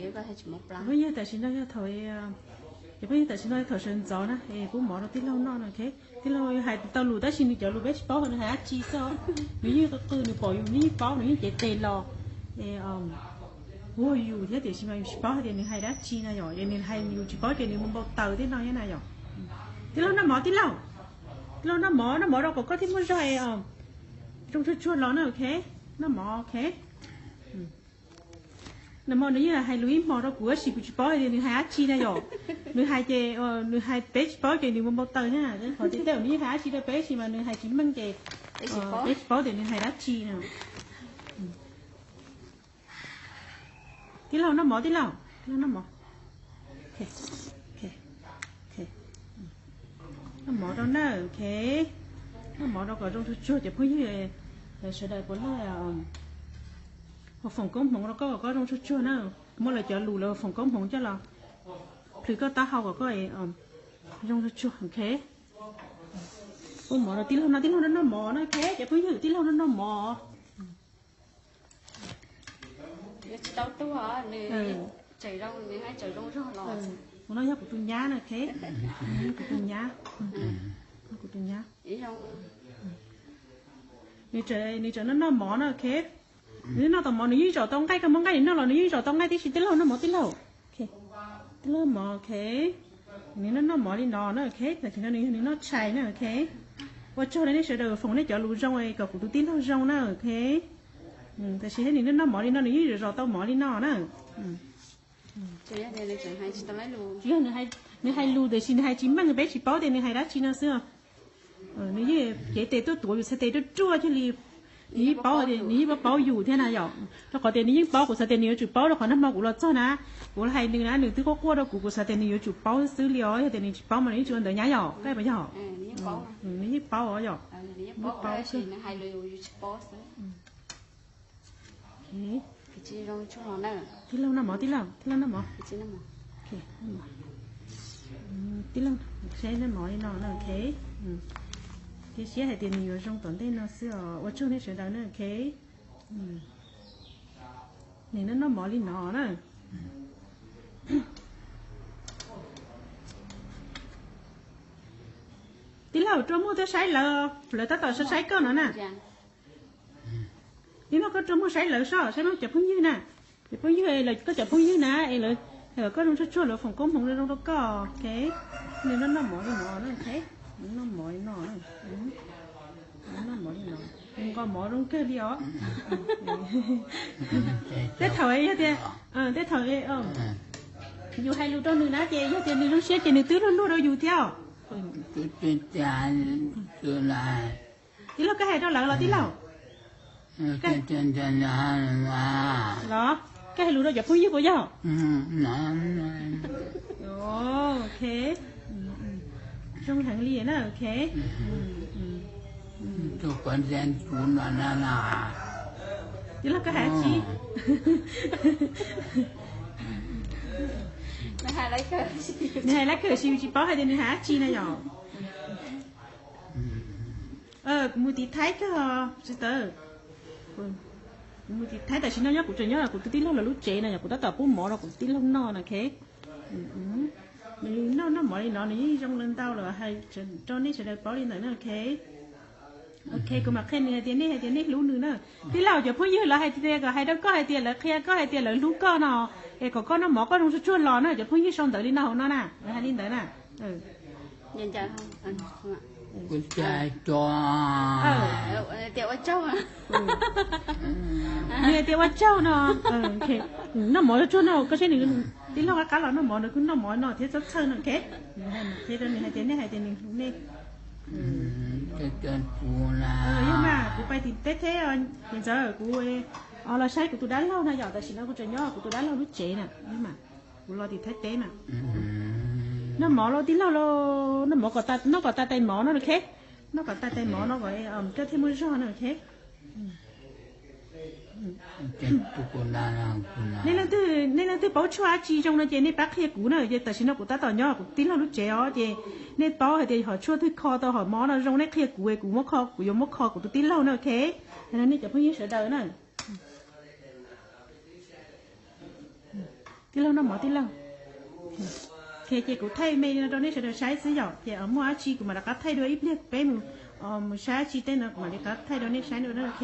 Phooj ywg, tam sim no yog thaum, cov phooj ywg, tam sim no yog thaum sawv ntxov na, es pub mov rau tij laug noj no, ok. Tij laug hais tau lus tab sis nws cov lus peb tsis paub nws hais dab tsi xwb. Nws yeej qw qw, nws pom yus nws yeej paub, nws yeej cev tes los, es, ua yus thiab tiam sis mas yus tsis paub hais tias nws hais dab tsi na yom, es nws hais yus tsis paub ces nws mus npau taws thiab no na yom. Tij laug noj mov, tij laug, tij laug noj mov, noj mov rau kom koj thiaj muaj zog es zoo tsuag tsuag los na, ok. Noj mov, ok. Noj mov, nws yeej hais lus ib hmo rau kuv tab sis kuv tsis paub hais tias nws hais dab tsi na yom. Nws hais ces, nws hais peb tsis paub ces nws mus npau taws thiab. Qhov tias tej zaum nws yeej hais dab tsi rau peb tab sis mas nws hais tsis meej ces peb tsis paub tias nws hais dab tsi na. Tij laug noj mov, tij laug, tij laug noj mov. Noj mov rau na, ok. Noj mov rau kom zoo tsuag tsuag cov phooj ywg sawv daws puav leej. Foom koob hmoov rau koj kom koj zoo tsuag tsuag na. Muab lawv cov lus lawv foom koob hmoov coj los plhws koj taub hau kom koj zoo tsuag tsuag, ok. Pub mov rau tij laug no, tij laug noj noj mov na, ok. Cov phooj ywg, tij laug noj noj mov. Tsis tau tuag, nws tseem zoo, nws hais tseem zoo zog los. Tus no yog kuv tus nyab na, ok. Kuv tus nyab, kuv tus nyab. Nws tseem, nws tseem noj noj mov na, ok. Nws noj tau mov, nws yeej zaum tau nqaij, koj muab nqaij nws noj los nws yeej zaum tau nqaij tib si. Tij laug noj mov, tij laug. Tij laug mov, ok. Nws noj noj mov li no na, ok. Tam sim no nws yog nws noj tshais na, ok. Ua tsaug rau nej sawv daws foom nej cov lus zoo kom kuv tus tij laug zoo na, ok. Tam sim no nws noj noj mov li no nws yeej zaum zaum tau mov li no na. Tsis yog nws hais lus tiam sis nws hais tsis meej peb tsis paub tias nws hais dab tsi no xwb. Nws yeej cev tes tuaj tuav yus txhais tes ruaj ruaj thiaj li. Nws yeej paub, nws yeej paub paub yus thiab na yom. Rau qhov tias nws yeej paub, kuv xav tias nws yuav tsum paub rau qhov nag hmo kuv los txog na. Kuv hais nws na nws twb quaj quaj rau kuv, kuv xav tias nws yuav tsum paub xwb li os, yog tias nws tsis paub mas nws yeej tsis ua ntawd nyab yom, koj puas yog? Nws yeej paub os yom. Yeej paub. Tij laug noj mov, tij laug, tij laug noj mov. Tij laug, saib noj mov li no na, ok. Cia siab hais tias nws yuav zoo tom ntej no xwb os. Ua tsaug nej sawv daws na, ok. Nws noj noj mov li no na. Tij laug rua muag tuaj saib lawv, lawv tab tom saib saib koj no na. Tij laug koj rua muag saib lawv soj, saib muab cov phooj ywg na. Cov phooj ywg, koj cov phooj ywg na es lawv, koj zoo tsuag tsuag lawv foom koob hmoov zoo rau koj, ok. Nws noj noj mov li no na, ok. Noj mov li no, noj mov li no. Nws nqos mov zoo kawg li os. Tej thaum yog tias, tej thaum yus hais lus rau nws na ces yog tias nws zoo siab ces nws twb luag luag rau yus thiab os. Tij laug, koj hais rau lawv los tij laug? Los, koj hais lus rau cov phooj ywg puas yog? Ok. Zoo heev li na, ok. Tij laug, koj hais dab tsi? Nws hais lab kawg sis yus tsis paub hais tias nws hais dab tsi na yom. Kuv mus tiv Thaib kawg, tsis tawv. Kuv mus tiv Thaib, tam sim no nyob kuv tseem nyob kuv tus tij laug lawv lub tsev no yom, kuv tab tom pub mov rau kuv tus tij laug noj no, ok. Nws noj noj mov li no nws yeej zoo lawm ntau lawm, hais rau nej sawv daws paub li ntawd na, ok. Ok, kuv mam qhia nws hais tias nej hais tias nej hlub nws na. Tij laug, cov phooj ywg lawv hais tias kom hais rau koj hais tias lawv qhia koj hais tias lawv hlub koj no, es kom koj noj mov koj zoo tsuag tsuag los na, cov phooj ywg sau ntawv li no hauv no na, lawv hais li ntawd na. Nws hais tias ua tsaug no, noj mov tsuag tsuag no, koj saib nws, tij laug qab qab los noj mov, nws kuj noj mov no thiab txhob txhawj no, ok. Qhia rau nws hais tias nej hais tias nws hlub nej. Yog mas kuv pais tim teb thiab, ntxawm kuv los saib kuv tus dab laug na yom, tam sim no kuv tseem nyob kuv tus dab laug lub tsev na, yog mas kuv los tim Thaib teb mas. Noj mov lauj tij laug lauj, noj mov kom, noj kom tas tais mov no, ok. Noj kom tas tais mov no kom koj thiaj muaj zog no, ok. Nej leej twg, nej leej twg paub tshuaj dab tsi zoo no ces nej pab qhia kuv na, ces tam sim no kuv tab tom nyob kuv tij laug lub tsev os, ces nej paub hais tias hom tshuaj twg kho tau hom mov no zoo nej qhia kuv, kuv muab kho, kuv yuav muab kho kuv tus tij laug na, ok. Nej cov phooj ywg sawv daws na. Tij laug noj mov tij laug. Ces kuv thaij me li no rau nej sawv daws saib xwb yom, ces muaj dab tsi kuv mam rov qab thaij dua ib pliag, peb mus, mus saib dab tsi tej no kuv mam li qab thaij rau nej saib dua na, ok.